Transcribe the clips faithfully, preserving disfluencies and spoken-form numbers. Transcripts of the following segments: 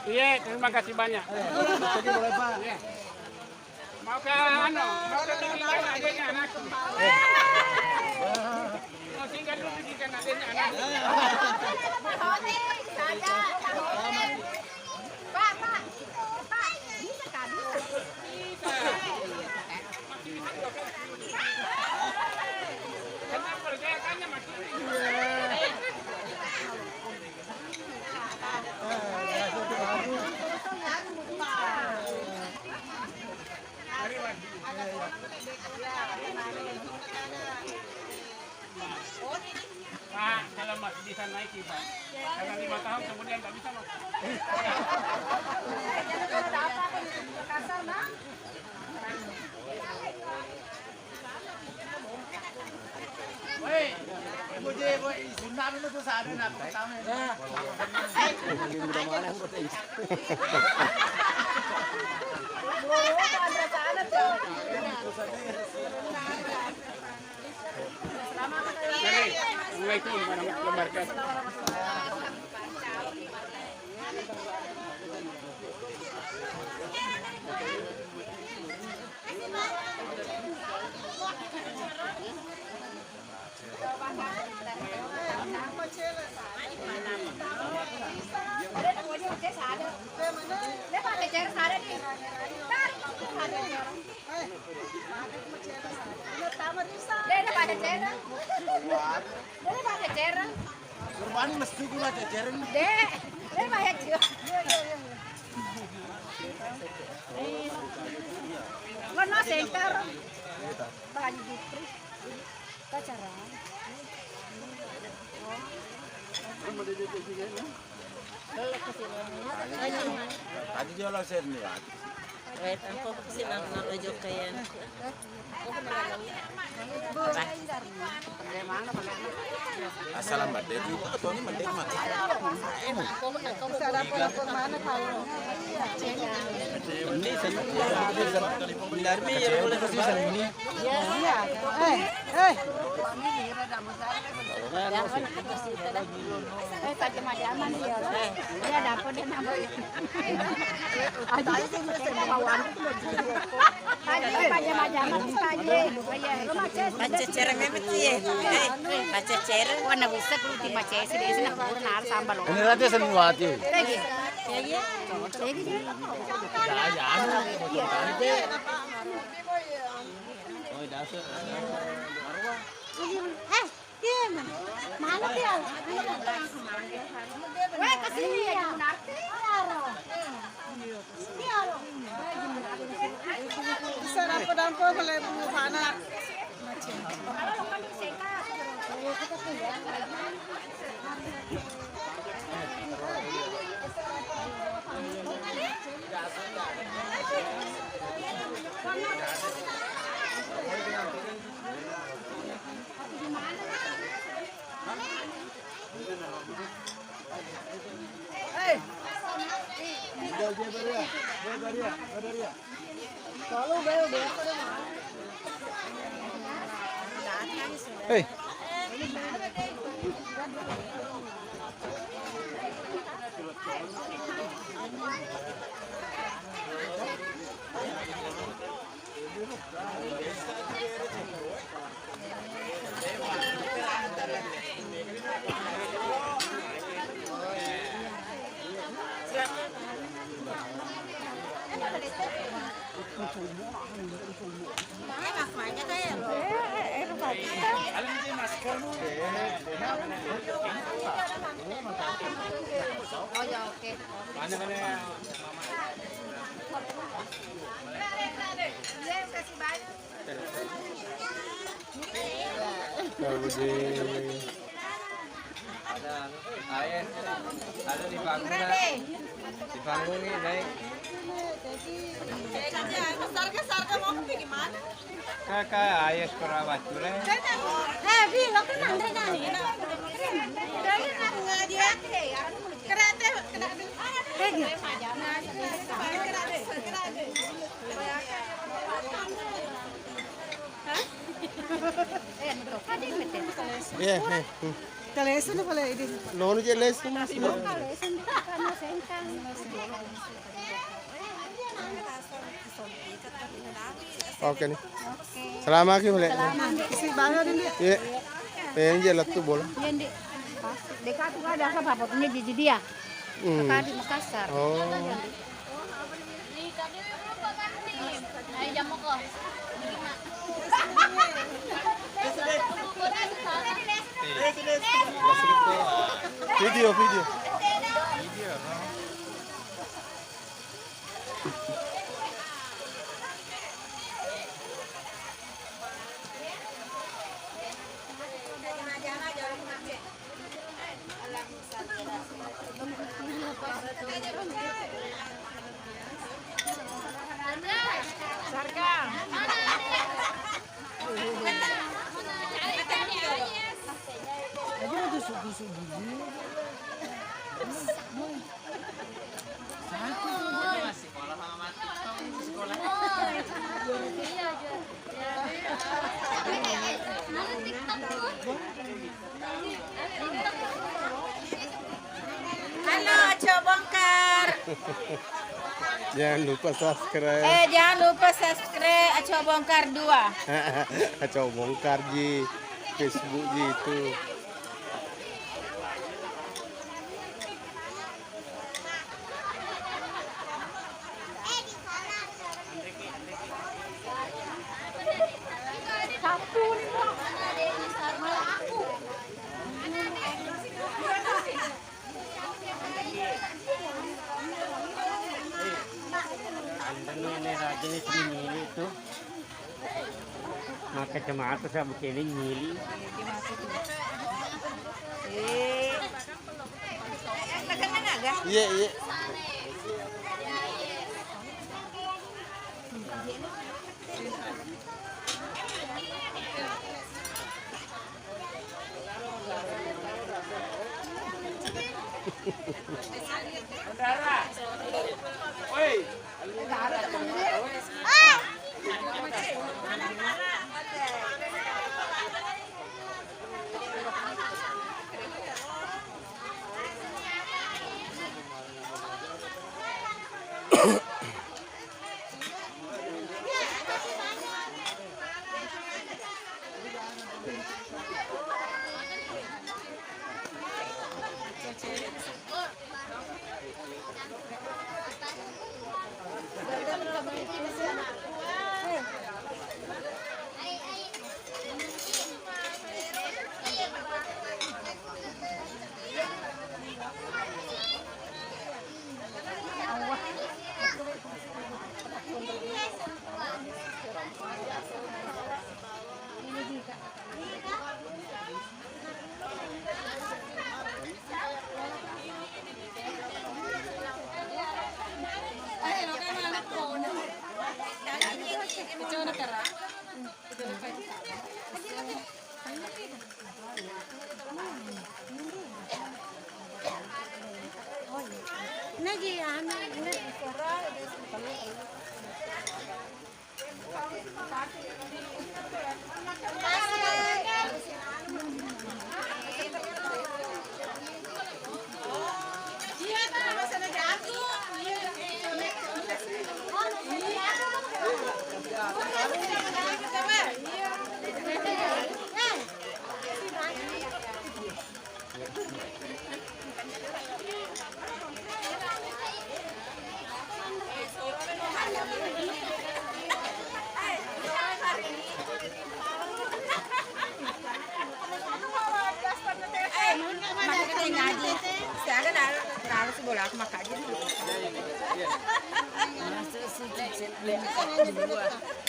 Iya, terima kasih banyak. Iya. Mau ke anu, mau ke bikinkan adiknya anakku. Mau tinggal dulu bikinkan adiknya anakku. Pak, Pak, Pak, bisa kali. Bisa. Kenapa kerjakannya makin Pak, kalau masih bisa naik sih, Pak. Karena lima tahun kemudian nggak bisa, Pak. Woi, ibu je, woi, sunat dulu tuh, sadar nak pertama. Assalamualaikum warahmatullahi wabarakatuh. Kurbani mesti gula jajaran. Dek, dek, bahaya juga. Mana senter? Baju Jupri. Pacaran. Tadi dia lo sendiri. Wait, engko ku silang nalo jokka ya. Assalam madde tu, toni madde mati. Bisa dapur-dapur mana tahu? Benar mi ya, boleh sih ini. Iya. Eh, eh. Eh, pajama-jama nih ya. Iya, dapur deh, nambah. Aja itu mesti bawaan. Aja pajama-jama tuh, Pak Haji. Iya, rumah saya sudah. Paceceran memang tuh, ya. Eh, paceceran. Warna bisa kudu tim Aceh sih, dia sih nak kurang harus sambal. Ini raja seni wati. Lagi. Ya, iya. Lagi. Ya, ya, anu. Iya. Oh, dasar. Eh, iya, Mas. Mana dia? Weh, kasih ya, Munarti. Iya, Ro. Iya, Ro. Bisa dapat dampo, boleh Bu Fana. Hei. Ada, ada di panggung. Di panggung ini, naik. Sarga, sarga mau pergi mana? Kakak, ayo sekolah batu lah. Eh, Bi, lo kan Andre kan? Kerete, kerete. Eh, Bi. Iya, eh, hmm. Kalesana pale idi. Nonu je les mas. Oke nih. Selamat ki boleh. Selamat. Iya. Pengen je lettu bola. Iya, Ndi. Deka tu ada apa, apa punya jadi dia. Hmm. Kaka di Makassar. Oh. Video, video. Halo, Aco Bongkar. Jangan lupa subscribe. Eh, jangan lupa subscribe Aco Bongkar dua. Aco Bongkar ji, Facebook ji itu. Andani ane rajin itu milik itu. Makkacamata sa bukene nyili. Iya, iya.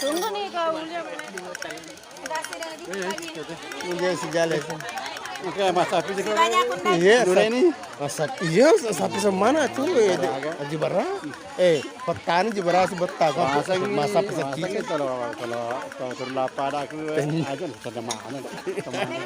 Tunggu nih, Kak William. Iya, si Jale. Oke, Mas Sapi juga. Iya, Dure sa-, ini. Mas Sapi, iya, Sapi semana tuh, eh, Haji Bara. Eh, petani Haji Bara si betta, kok. Masa ini, Mas Sapi masa sedih. Ini kalau, kalau, kalau suruh lapar aku, eh, aja, sudah mana? Kemana?